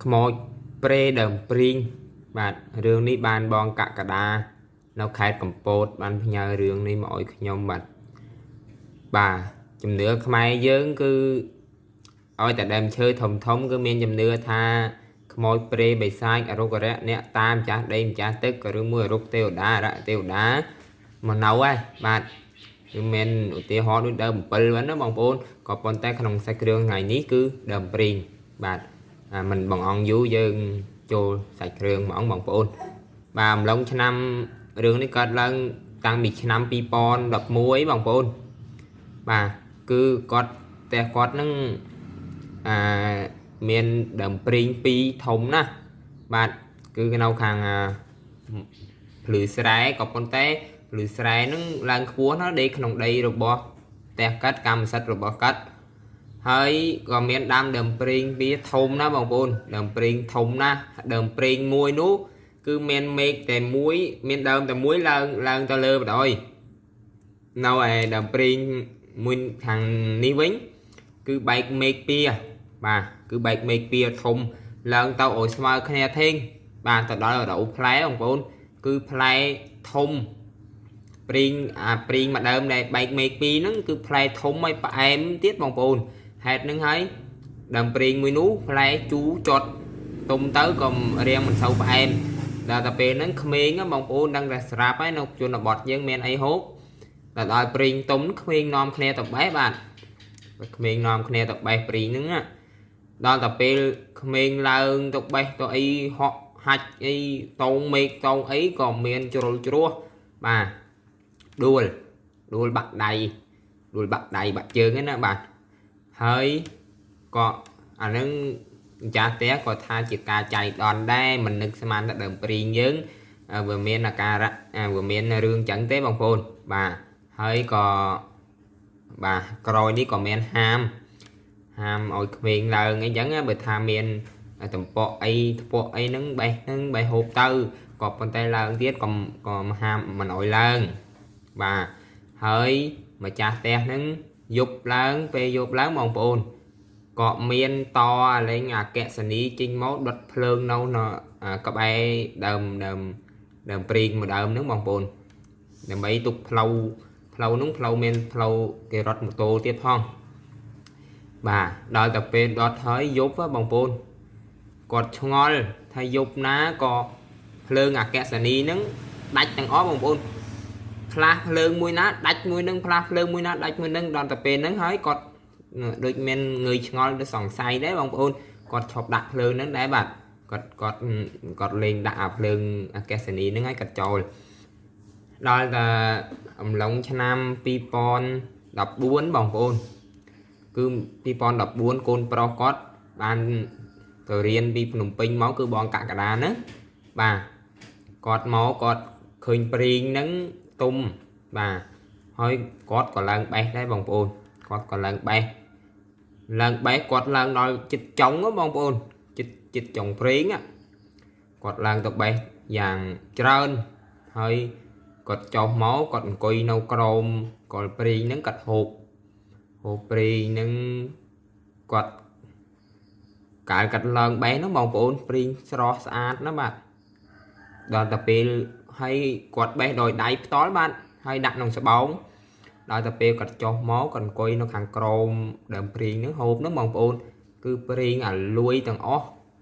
ខ្មោចព្រេដើមព្រីងបាទរឿងនេះបានបងកក្កដានៅខេត្តកំពតបានផ្ញើរឿងនេះមកឲ្យខ្ញុំបាទបាទជំនឿខ្មែរយើងគឺឲ្យតែដើមឈើធំធំគឺមានជំនឿថាខ្មោចព្រេបិសាចអរុក្ខរៈអ្នកតាមម្ចាស់ដីម្ចាស់ទឹកក៏ឬមួយអរុក្ខទេវតាអរៈទេវតាមកនៅហ៎បាទគឺមានឧទាហរណ៍ដូចដើម7ហ្នឹងណាបងប្អូនក៏ប៉ុន្តែក្នុងសាច់គ្រឿងថ្ងៃនេះគឺដើមព្រីងបាទមិនបងអង្គយូរយើងចូលសាច់គ្រឿងហ្មងបងប្អូនបាទអំឡុងឆ្នាំរឿងនេះកើតឡើងតាំងពីឆ្នាំ2011បងប្អូនបាទគឺគាត់ផ្ទះគាត់នឹងអាមានដើមព្រីង2ធំណាស់បាទគឺនៅខាងភ្លឺស្រែក៏ប៉ុន្តែភ្លឺស្រែនឹងឡើងខ្ពស់ណាស់ដេកក្នុងដីរបស់ផ្ទះកាត់កម្មសិទ្ធិរបស់កាត់ហើយក៏មានដាំដើមព្រីងវាធំណាស់បងប្អូនដើមព្រីងធំណាស់ដើមព្រីងមួយនោះគឺមានមេឃតែមួយមានដើមតែមួយឡើងឡើងទៅលើបណ្ដោយនៅឯដើមព្រីងមួយខាងនេះវិញគឺបែកមេឃពីរបាទគឺបែកមេឃពីរធំឡើងទៅឲ្យស្មើគ្នាធេងបាទទៅដល់រដូវផ្លែបងប្អូនគឺផ្លែធំព្រីងអាព្រីងមួយដើមដែលបែកមេឃពីរហ្នឹងគឺផ្លែធំហើយផ្អែមទៀតបងប្អូនហេតុហ្នឹងហើយដើមព្រីងមួយនោះផ្លែជូរចត់ទុំទៅក៏រៀងមិនសូវផ្អែមដល់តែពេលហ្នឹងក្មេងបងប្អូនដឹងតែស្រាប់ហើយនៅជនបទយើងមានអីហូបដល់ដល់ព្រីងទុំក្មេងនាំគ្នាទៅបេះបាទក្មេងនាំគ្នាទៅបេះព្រីងហ្នឹងដល់តែពេលក្មេងឡើងទៅបេះទៅអីហក់ហាច់អីតោងមេឃតោងអីក៏មានជ្រុលជ្រោះបាទដួលដួលបាក់ដៃដួលបាក់ដៃបាក់ជើងហ្នឹងណាបាទហើយក៏អានឹងម្ចាស់ផ្ទះក៏ថាជាការចៃដន្យដែរមិននឹកស្មានតែដើមព្រីងយើងវាមានអាការៈវាមានរឿងចឹងទេបងប្អូនបាទហើយក៏បាទក្រោយនេះក៏មានហាមហាមឲ្យក្មេងឡើងអីចឹងបើថាមានតំពក់អីថ្ពក់អីហ្នឹងបេះហ្នឹងបេះហូបទៅក៏ប៉ុន្តែឡើងទៀតក៏ក៏ហាមមិនអោយឡើងបាទហើយម្ចាស់ផ្ទះហ្នឹងយប់ឡើងពេលយប់ឡើងបងប្អូនក៏មានតអាលេងអកសនីចេញមកដុតភ្លើងនៅក្បែរដើមដើមដើមព្រីងមួយដើមហ្នឹងបងប្អូនដើម្បីទុកផ្លូវផ្លូវហ្នឹងផ្លូវមានផ្លូវគេរត់ម៉ូតូទៀតផងបាទដល់តែពេលដុតហើយយប់បងប្អូនគាត់ឆ្ងល់ថាយប់ណាក៏ភ្លើងអកសនីហ្នឹងដាច់ទាំងអស់បងប្អូនផ្លាស់ភ្លើងមួយណាដាច់មួយនឹងផ្លាស់ភ្លើងមួយណាដាច់មួយនឹងដល់តែពេលហ្នឹងហើយគាត់ដូចមានងើយឆ្ងល់ទៅសង្ស័យដែរបងប្អូនគាត់ឈប់ដាក់ភ្លើងហ្នឹងដែរបាទគាត់គាត់គាត់លេងដាក់អាភ្លើងអកេសនីហ្នឹងហើយគាត់ចូលដល់តែអំឡុងឆ្នាំ2014បងប្អូនគឺ2014កូនប្រុសគាត់បានទៅរៀនពីភ្នំពេញមកគឺបងកក្កដាណាបាទគាត់មកគាត់ឃើញព្រីងហ្នឹងទុំបាទហើយគាត់ក៏ឡើងបេះដែរបងប្អូនគាត់ក៏ឡើងបេះឡើងបេះគាត់ឡើងដល់ចិត្តចុងបងប្អូនចិត្តចិត្តចុងព្រីងគាត់ឡើងទៅបេះយ៉ាងច្រើនហើយគាត់ចុះមកគាត់អង្គុយនៅក្រោមកលព្រីងហ្នឹងគាត់ហូបហូបព្រីងហ្នឹងគាត់កាលគាត់ឡើងបេះហ្នឹងបងប្អូនព្រីងស្រស់ស្អាតណាបាទដល់តែពេលហើយគាត់បេះដោយដៃផ្ទាល់បាទហើយដាក់ក្នុងស្បោងដល់តែពេលគាត់ចុះមកគាត់អង្គុយនៅខាងក្រោមដើមព្រីងហ្នឹងហូបហ្នឹងបងប្អូនគឺព្រីងអាលួយទាំងអស់